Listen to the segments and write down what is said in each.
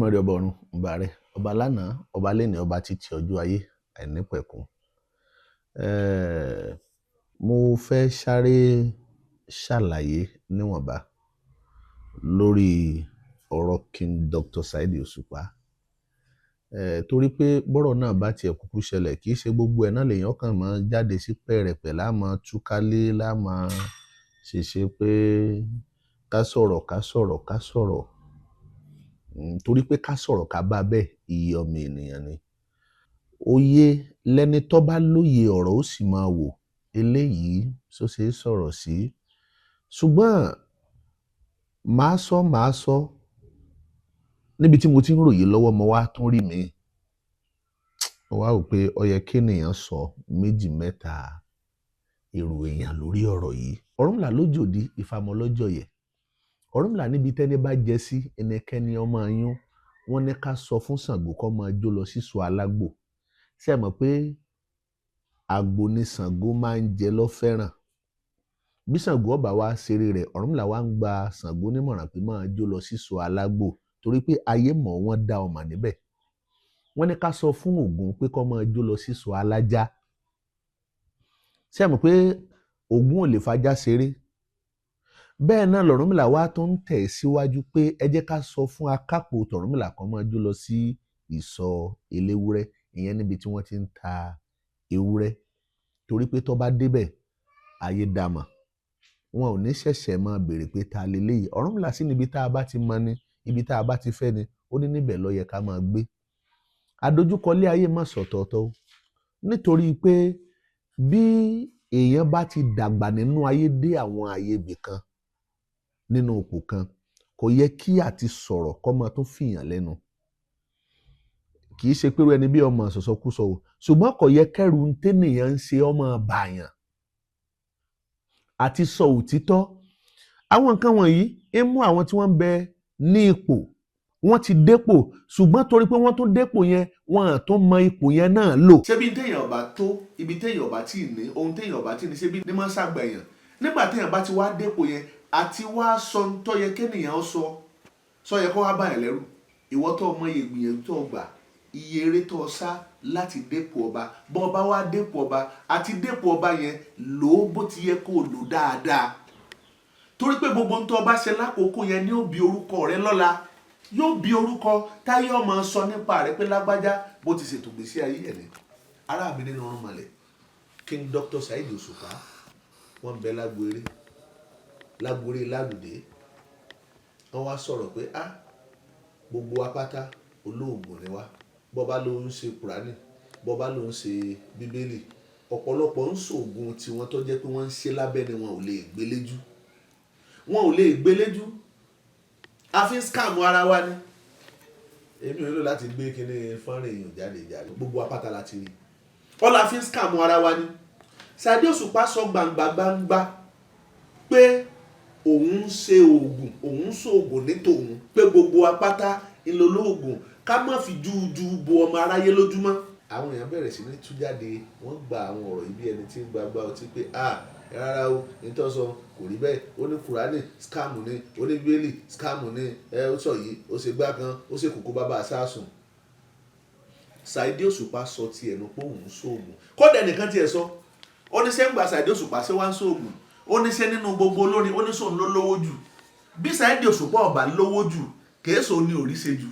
Olódùmarè ọba ọ̀run, ọba rẹ, ọba lánàá, ọba lénìí, ọba títí ọjọ́ ayé àìnípẹ̀kun. Mo fẹ́ sáré ṣàlàyé níwọ̀nba lórí ọ̀rọ̀ King Dr. Saheed Òṣùpá. Torí pé bọ́rọ̀ náà bá tiẹ̀ kúkú ṣẹlẹ̀, kì í ṣe gbogbo ẹ̀ náà lèèyàn kàn máa jáde sí pẹ̀rẹ̀pẹ̀ láàmú túkálé láàmú ṣèṣe pé ká sọ̀rọ̀ ká sọ̀rọ̀ ká sọ̀rọ̀. Torí pé ká sọ̀rọ̀ ká bá bẹ́ẹ̀, iye ọmọ ènìyàn ni. Òye lẹni tó bá lóye ọ̀rọ̀ ó sì máa wò eléyìí ṣó ṣe é sọ̀rọ̀ sí. Ṣùgbọ́n màá sọ níbi tí mo ti ń ròyìn lọ́wọ́, mo wá tún rí mi. Mo wá wò pé ó yẹ kí ènìyàn sọ méjì mẹ́ta èrò èèyàn lórí ọ̀rọ̀ yìí. Ọ̀rúnmìlà lójòdì, Ìfàmọ́ lọ́jọ́yẹ̀. Ọ̀rúnmìlà níbi tẹ́ni bá jẹ sí ẹnikẹ́ni ọmọ yún. Wọ́n ní ká sọ fún Ṣàngó kó máa jó lọ sísọ alágbò. Ṣé ẹ mọ̀ pé àgbò ni Ṣàngó máa ń jẹ lọ́fẹ́ràn? Bí Ṣàngó ọba wa ṣeré rẹ̀, Ọ̀rúnmìlà wa ń gba Ṣàngó nímọ̀ràn pé máa jó lọ sísọ alágbò torí pé ayé mọ̀ wọ́n dá ọmọ níbẹ̀. Wọ́n ní ká sọ fún Ògún pé kó máa jó lọ sísọ alájá. Ṣé ẹ mọ̀ pé Ògún ò lè fajá ṣeré? Bẹ́ẹ̀ náà lọ̀rúnmìlà wa tó ń tẹ̀ síwájú pé ẹ jẹ́ ká sọ fún akápò tọ̀rúnmìlà kan máa jó lọ sí ìsọ̀ eléwúrẹ́, ìyẹn níbi tí wọ́n ti ń ta ewúrẹ́, torí pé tó bá débẹ̀ ayé dàmọ̀, wọn ò ní ṣẹ̀ṣẹ̀ máa béèrè pé ta leléyìí. Ọ̀rúnmìlà sí níbi tá a bá ti mọ ni, ibi tá a bá ti fẹ́ ni, ó ní níbẹ̀ ló yẹ ká máa gbé. Àdójúkọlé ayé má sọ̀tọ̀ọ̀tọ̀ o, nítorí pé bí èèyàn bá ti dàgbà nínú ayé dé àwọn àyè ibì kan nínú ipò kan, kò yẹ kí àti sọ̀rọ̀ kó máa tún fìyàn lẹ́nu. Kì í ṣe pé irú ẹni bí ọmọ sọ̀sọkúsọ o, ṣùgbọ́n kò yẹ kẹ́rù ń tẹ́nìyàn ń ṣe ọmọ bàyàn àti sọ òtítọ́. Àwọn nǹkan wọ̀nyí ń mú àwọn tí wọ́n ń bẹ ní ipò, wọ́n ti dépò, ṣùgbọ́n torí pé wọ́n tún dépò yẹn, wọ́n à tún mọ ipò yẹn náà lò. Ṣé bí téèyàn ọba tó ibi téèyàn ọba tí ì ní ohun téèyàn ọba tí ì ní, ṣé bí ní máa ń ṣàgbà èèyàn nígbà téèyàn bá ti wá dépò yẹn àti wá sọ ń tó yẹ kéèyàn sọ sọ yẹ kó wá bá yẹn lẹ́rù? Ìwọ tó ọmọ yẹ gbìyànjú tó gbà iye eré tó sá láti dépò ọba, bọ́ ọba wá dépò ọba àti dépò ọba yẹn, lò ó bó ti yẹ kó o lò dáadáa, torí pé gbogbo ń tó ọba ṣe lákòókò yẹn ni ó bí orúkọ rẹ lọ́la, yóò bí orúkọ táyé ọmọ sọ nípa rẹ pé lágbájá bó ti ṣètò gbèsè ayé ẹ̀ ní. Ará mi nínú ọrùn mọ̀lẹ́, King Dr. Saheed Òṣùpá, wọ́n ń bẹ lágbo eré, lágbo eré lálùdé. Wọ́n wá sọ̀rọ̀ pé ah, gbogbo wa pátá olóògùn ni wá. Bọ́ba ló ń ṣe Kùránì, bọ́ba ló ń ṣe Bíbélì, ọ̀pọ̀lọpọ̀ ń ṣoògùn tiwọn tó jẹ́ pé wọ́n ń ṣe lábẹ́ ni, wọn ò lè gbéléjú, wọn ò lè gbéléjú, a fi ń scam ara wa ni. Èmi ò nílò láti gbé kíní fọ́nrán èèyàn jáde jáde, gbogbo apáta láti rí ọ́ la fi ń scam ara wa ni. Saheed Òṣùpá sọ gbangba gbangba pé òun ń ṣe oògùn, òun ń ṣoògùn ní tòun, pé gbogbo apáta ńlọlọ́ọ̀gùn, ká má fi jújú bo ọmọ aráyé lójúmọ́. Àwọn èèyàn bẹ̀rẹ̀ sí ní tú jáde, wọ́n gba àwọn ọ̀rọ̀ yìí bí ẹni tí ń gbagba ọtí pé ah, rárá o, nítorí sọ kò rí bẹ́ẹ̀. Ó ní Kùránì scam ni, ó ní Bíbélì scam ni, ẹ ó sọ yìí, ó ṣe gbá kan, ó ṣe kókó bàbá àṣàsùn. Saheed Òṣùpá sọ tiẹ̀ nu pé òun ń ṣoògùn. Kódà ẹnìkan tiẹ̀ sọ, ó ní sẹ́ńgbà Saheed Òṣùpá ṣé wá ń ṣoògùn? Ó ní ṣe nínú gbogbo olórin, ó ní sóun ló lówó jù? Bí Saheed Òṣùpá ọba lówó jù, kìí sòun ní òrí ṣe jù,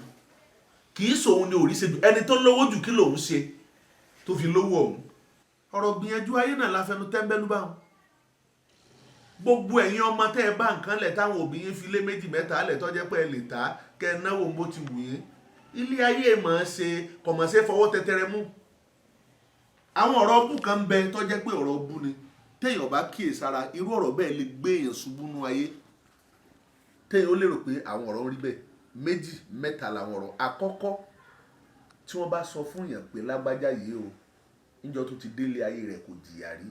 kìí sòun ní òrí ṣe jù. Ẹni tó lówó jù, kí lòun ṣe tó fi lówó ọ̀hún? Ọ̀rọ̀ gbìyànjú ayé náà la fẹnu tẹ́ńbẹ́lú báwọn. Gbogbo ẹ̀yin ọmọ tẹ́ ẹ bá nǹkan lẹ̀, táwọn òbí yín fi lé méjì mẹ́ta lẹ̀, tó jẹ́ pé ẹ lè ta kẹ́ ẹ náwó bó ti wù yín, ilé ayé mọ̀ ọ́n ṣe kọ̀mọ̀ ṣe fọwọ́ tẹ́tẹ́rẹ́ mú. Àwọn ọ̀rọ̀ ọbú kan ń bẹ tó jẹ́ pé ọ̀rọ̀ ọbú ni. Téèyàn bá kíyèsára, irú ọ̀rọ̀ bẹ́ẹ̀ lè gbé èèyàn ṣubú nú ayé. Téèyàn ó lérò pé àwọn ọ̀rọ̀ ń rí bẹ́ẹ̀, méjì mẹ́ta làwọn ọ̀rọ̀. Àkọ́kọ́, tí wọ́n bá sọ fún èèyàn pé lágbájá yìí o, níjọ́ tó ti délé ayé rẹ̀ kò jìyà rí,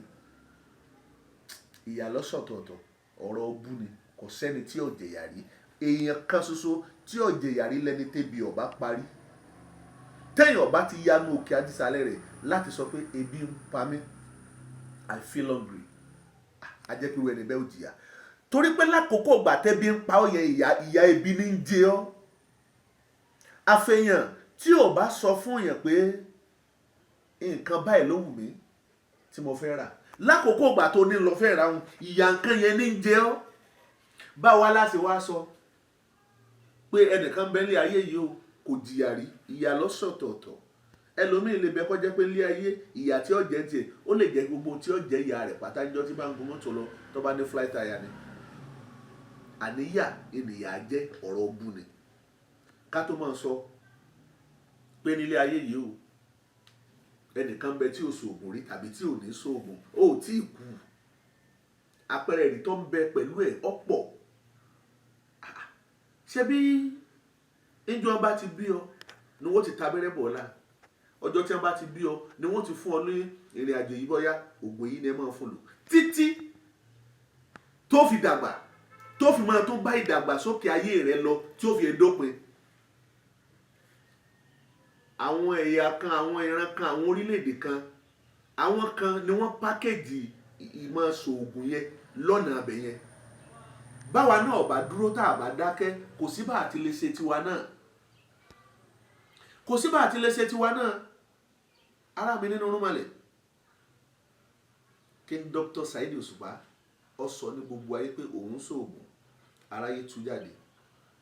ìyà lọ́sọ̀tọ̀ọ̀tọ̀, ọ̀rọ̀ ọbú ni. Kò sẹ́ni tí ò jẹ̀yà rí. Èèyàn kan ṣoṣo tí ò jẹ̀yà rí lẹni tébi ọ̀bá parí. Téèyàn ọba ti yanu òkè ajísàlẹ̀ rẹ̀ láti sọ pé ebi ń pa mí, I feel hungry, a jẹ́ pé irú ẹni bẹ́ẹ̀ ò jìyà, torí pé lákòókò ìgbà tẹ́bi ń pa ọ́ yẹn, ìyà ìyà ebi ní ń jẹ ọ́. Àfẹ̀yàn tí ò bá sọ fún yẹn pé nǹkan báyìí ló wù mí tí mo fẹ́ rà lákòókò ìgbà tó ní lọ fẹ́ ra òun, ìyà nǹkan yẹn ní ń jẹ ọ́. Báwa láti wá sọ pé ẹnìkan bẹ ní ayé yìí o, kò jìyà rí, ìyà lọ́sọ̀tọ̀ọ̀tọ̀. Ẹlòmíín lè bẹ kọjá pé ilé ayé, ìyà tí ó jẹ tiẹ̀, ó lè jẹ gbogbo tí ó jẹ ìyà rẹ̀ pátá níjọ́ tí bá ń gun mọ́tò lọ, tó bá ní flat tire ni. Àníyà ènìyàn jẹ́ ọ̀rọ̀ ọbú ni. Ká tó máa sọ pé nílé ayé yìí o, ẹnìkan bẹ tí ò sòògùn rí tàbí tí ò ní sòògùn, ó tí ì kú. Àpẹẹrẹ ìrì tó ń bẹ pẹ̀lú ẹ̀ ọ̀pọ̀. Ṣé bí níjọ́ bá ti bí ọ ni wọ́n ti ta abẹ́rẹ́ bọ̀ ọ́ la, ọjọ́ tí wọ́n bá ti bí ọ ni wọ́n ti fún ọ ní ìrìn àjò yìí, bọ́yá ògùn yìí ni ẹ máa fún lò títí tó fi dàgbà, tó fi máa tó bá ìdàgbàsókè ayé rẹ lọ, tí ó fi dópin. Àwọn ẹ̀yà kan, àwọn ìran kan, àwọn orílẹ̀-èdè kan, àwọn kan ni wọ́n package ìmọ̀ sòògùn yẹn lọ́nà abẹ yẹn. Báwa náà bá dúró, tá a bá dákẹ́, kò sí bá a ti lè ṣe tiwa náà, kò sí bá a ti lè ṣe tiwa náà. Ara mi nínú rúmọlẹ̀, King Dr. Saheed Òṣùpá, ó sọ ní gbogbo ayé pé òun sòògùn, aráyé tú jáde.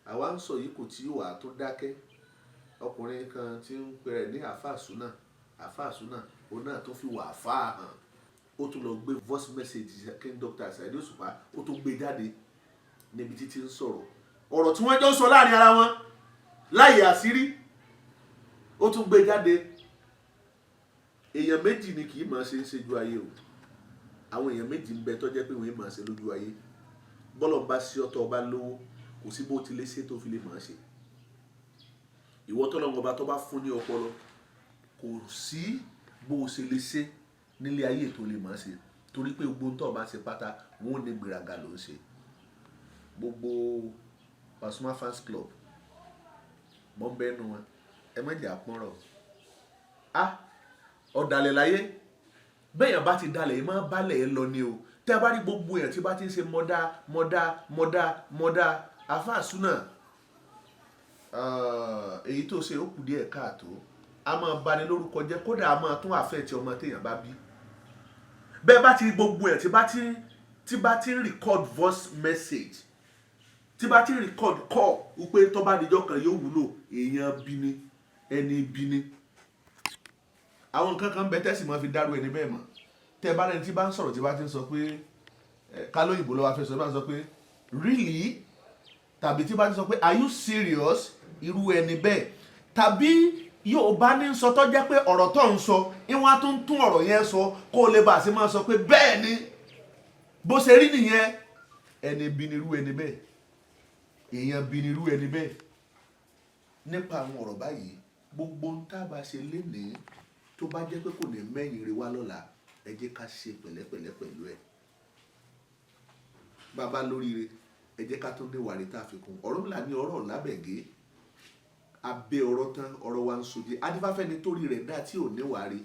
Àwa ń sọ yìí, kò tí wàá tó dákẹ́. Ọkùnrin kan tí ń pè rẹ̀ ní àáfàá súnà, àáfàá súnà, òun náà tó fi wà àáfàá hàn, ó tún lọ gbé voice message King Dr. Saheed Òṣùpá, ó tún gbé jáde níbi títí ń sọ̀rọ̀, ọ̀rọ̀ tí wọ́n jọ ń sọ láàrin ara wọn láyé àṣírí, ó tún gbé jáde. Èèyàn méjì ni kì í máa ṣe ń ṣe ju ayé o. Àwọn èèyàn méjì ń bẹ tó jẹ́ pé wọ́n máa ṣe lójú ayé. Bọ́lọ̀ bá sí ọ̀tọ̀, ọba lówó, kò sí bó ti lè ṣe tó fi lè máa ṣe. Ìwọ tọ́lọ́run ọba tó bá fún ní ọpọlọ, kò sí bó o ṣe lè ṣe nílé ayé tó lè máa ṣe, torí pé gbogbo tó bá ṣe pátá, wọn ò ní gbéraga ló ń ṣe. Gbogbo Pasuma fans club, mọ́ ń bẹ́nu wọn, ẹ má jẹ́ àpọ́nrọ̀. Ah, ọ̀dàlẹ̀ láyé. Bẹ́ẹ̀yàn bá ti dalẹ̀, yìí máa balẹ̀ ẹ lọ ni o. Tẹ́ ẹ bá rí gbogbo èèyàn tí bá ti ń ṣe mọ́dá mọ́dá mọ́dá mọ́dá, àfáà súnà, èyí tó ṣe ó kù díẹ̀ káàtó. A máa bani lórúkọ jẹ́, kódà a máa tún àfẹ́ tí ọmọ téèyàn bá bí. Bẹ́ẹ̀ bá ti rí gbogbo èèyàn tí bá ti ń record voice message, tí bá ti ń record call, wípé tó bá dijọ́ kan yóò wúlò, èèyàn bí ni, ẹni bí ni. Àwọn nǹkan kan bẹ tẹ́sí máa fi dárú ẹni bẹ́ẹ̀ mọ̀. Tẹ́ bá rẹni tí bá ń sọ̀rọ̀, tí bá ti ń sọ pé kálóyìnbó ló wá fẹ́ sọ, bá ń sọ pé "Really?" tàbí tí bá ti sọ pé "Are you serious?" irú ẹni bẹ́ẹ̀, tàbí yóò bá ní sọ tó jẹ́ pé ọ̀rọ̀ tó ń sọ, ìwọ̀n á tún tún ọ̀rọ̀ yẹn sọ kó o lè bá a ṣe máa sọ pé bẹ́ẹ̀ ni, bó ṣe rí nìyẹn, ẹni bí ni irú ẹni bẹ́ẹ̀, èèyàn bí ni irú ẹni bẹ́ẹ̀. Nípa àwọn ọ̀rọ̀ báyìí, gbogbo ń tá a bá ṣe lénìí, tó bá jẹ́ pé kò ní mẹ́yìn rí wá lọ́la, ẹ jẹ́ ká ṣe pẹ̀lẹ́pẹ̀lẹ́ pẹ̀lú ẹ̀. Bàbá lóríire, ẹ jẹ́ ká tún ní wàrí tá a fi kún ọ̀rọ̀ ńlá ní ọ̀rọ̀ lábẹ́gẹ́ abẹ́ ọ̀rọ̀ tán. Ọ̀rọ̀ wa ń sojú adífáfẹ́ni torí rẹ̀ dá tí ò ní wàrí.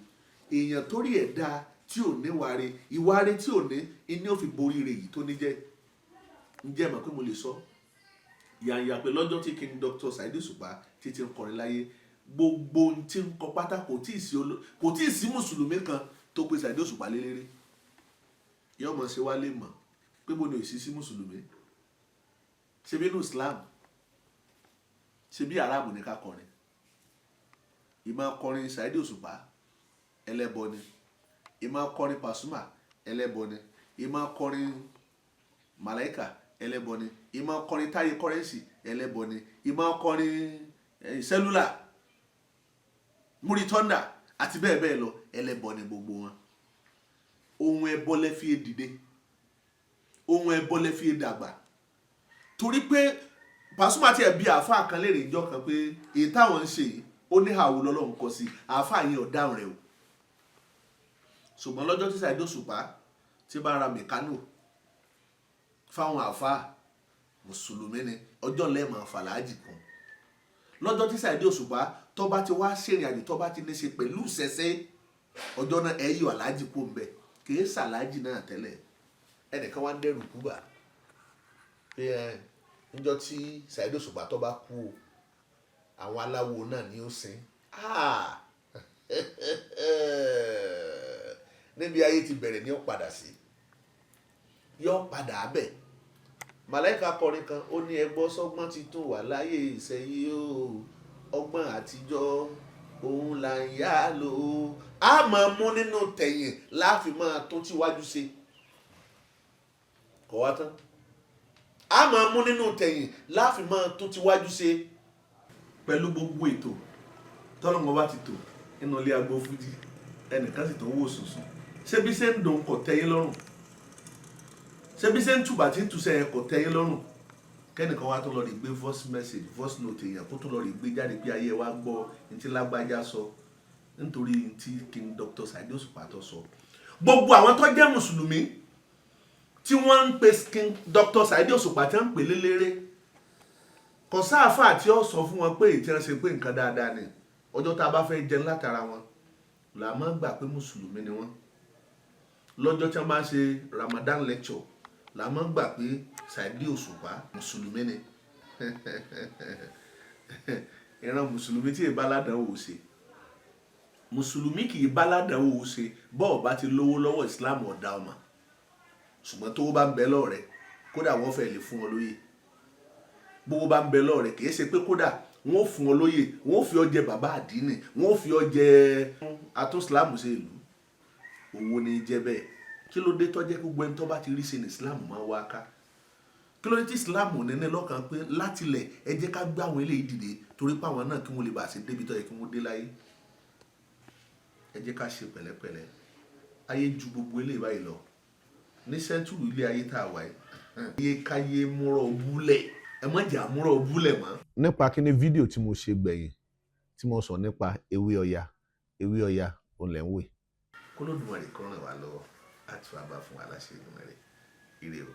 Èèyàn torí ẹ̀ dá tí ò ní wàrí, ìwárí tí ò ní iní ò fi borí rẹ̀ yìí tó ní jẹ́. Ǹjẹ́ mọ̀ pé mo lè sọ yànyà pé lọ́jọ́ tí King Dr. Saheed Òṣùpá títí ń kọrin láyé, gbogbo ohun tí ń kọ pátá, kò tí ì sí mùsùlùmí kan tó pe Saheed Òṣùpá lélẹ́rẹ́. Yóò mọ̀ ṣe wá lè mọ̀ pé mo ní òsì sí mùsùlùmí. Ṣe bí inú Islam, ṣe bí aráàmù ní ká kọrin? Ìmọ̀ kọrin Saheed Òṣùpá, ẹlẹ́bọ ni. Ìmọ̀ kọrin Pasuma, ẹlẹ́bọ ni. Ìmọ̀ kọrin Malaika, ẹlẹ́bọ ni. Ìmọ̀ kọrin Táyé Currency, ẹlẹ́bọ ni. Ìmọ̀ kọrin Sẹ́lúlà, Múrí Thunder àti bẹ́ẹ̀ bẹ́ẹ̀ lọ, ẹlẹ́bọ ni gbogbo wọn. Ohun ẹbọ lẹ fi dìde, ohun ẹbọ lẹ fi dàgbà, torí pé Pasuma tiẹ̀ bí àáfàá kan léèrè ìjọ kan pé èyí táwọn ń ṣe yìí, ó ní àwò lọ́lọ́run kọ sí. Àáfàá yẹn ò dáhùn rẹ̀ o. Ṣùgbọ́n lọ́jọ́ tí Saheed Òṣùpá tí bá ra mẹ̀kánò fáwọn àáfàá mùsùlùmí ni, ọjọ́ lẹ́ẹ̀mọ̀ fàlàájì kan. Lọ́jọ́ tí Saheed Òṣùpá tó bá ti wá ṣèrìn àjò tó bá ti ní ṣe pẹ̀lú ṣẹṣẹ, ọjọ́ náà ẹ yọ aláàjì kó ń bẹ. Kìí ṣàlájì náà tẹ́lẹ̀. Ẹnìkan wá ń dẹ́rù kúbà pé ẹ níjọ́ tí Saheed Òṣùpá tó bá kú o, Àwọn aláwo náà ni ó sin. Níbi ayé ti bẹ̀rẹ̀ ni ó padà sí, yóò padà bẹ̀. Màláìka kọrin kan, ó ní, "Ẹgbọ́ sọ́gbọ́n ti tún wà láyé ìsẹ́yìí o, ọgbọ́n àtijọ́ òun là ń yá lò ó." A máa mú nínú tẹ̀yìn láàfin máa tún tíwájú ṣe. Kọ̀ wá tán, a máa mú nínú tẹ̀yìn láàfin máa tún tíwájú ṣe. Pẹ̀lú gbogbo ètò tọ́lọ́mọ bá ti tò nínú ilé agbo fújì, ẹnìkan sì tó ń wò sùnsùn. Ṣé bí ṣe ń dùn kò tẹ́yín lọ́rùn? Ṣé bí ṣe ń tùbà tí ń tùsẹ̀ yẹn kò tẹ́yín lọ́rùn? Kẹ́nìkan wá tó lọ rí gbé voice message, voice note èèyàn, kó tó lọ rí gbé jáde pé ayé wa gbọ́ ní tí lágbájá sọ, nítorí ní tí King Dr. Saheed Òṣùpá tó sọ. Gbogbo àwọn tó jẹ́ mùsùlùmí tí wọ́n ń pe King Dr. Saheed Òṣùpá, tí wọ́n ń pè lélẹ́rẹ́, kò sáàfà tí ó sọ fún wọn pé èyí tí wọ́n ṣe pé nǹkan dáadáa ni. Ọjọ́ tá a bá fẹ́ jẹun látara wọn là máa gbà pé mùsùlùmí ni wọ́n. Lọ́jọ́ tí wọ́n bá ń ṣe Ramadan lecture là máa gbà pé Saheed Òṣùpá mùsùlùmí ni. Ìran mùsùlùmí tí ìbá aládàáwò ṣe, mùsùlùmí kì í bá aládàáwò ṣe. Bọ́ọ̀ bá ti lówó lọ́wọ́, ìsìláàmù ọ̀dà ọmọ. Ṣùgbọ́n tó bá ń bẹ lọ́rẹ̀, kódà wọ́n fẹ́ lè fún ọ lóye. Bówó bá ń bẹ lọ́rẹ̀, kì í ṣe pé kódà wọ́n fún ọ lóye, wọ́n fi ọ jẹ bàbá àdínì, wọ́n fi ọ jẹ atúnṣìláàmù ṣe ìlú. Owó ní í jẹ́ bẹ́ẹ̀. Kí ló dé tó jẹ́ gbogbo ẹni tó bá ti rí ṣe ní ìsìláàmù máa wá ká? Kí ló dé tí ìsìláàmù ní ní lọ́kàn pé látilẹ̀ ẹ jẹ́ ká gbé àwọn eléyìí dìde, torí pé àwọn náà kí wọ́n lè bá ṣe débi tó yẹ kí wọ́n dé láyé? Ẹ jẹ́ ká ṣe pẹ̀lẹ́pẹ̀lẹ́. Ayé ju gbogbo eléyìí báyìí lọ ní century ilé ayé tá a wà yìí. Ayé káyé múrọ̀ búlẹ̀, ẹ má jẹ́ àmúrọ̀ búlẹ̀ mọ́. Nípa kíní fídíò tí mo ṣe gbẹ̀yìn tí mo sọ nípa ewé ọya, ewé ọya òun lẹ̀ ń wò. K'Olódùmarè kó ràn wá lọ́wọ́ àti wàá bá fún wa láṣẹ Èdùmàrè. Ire o.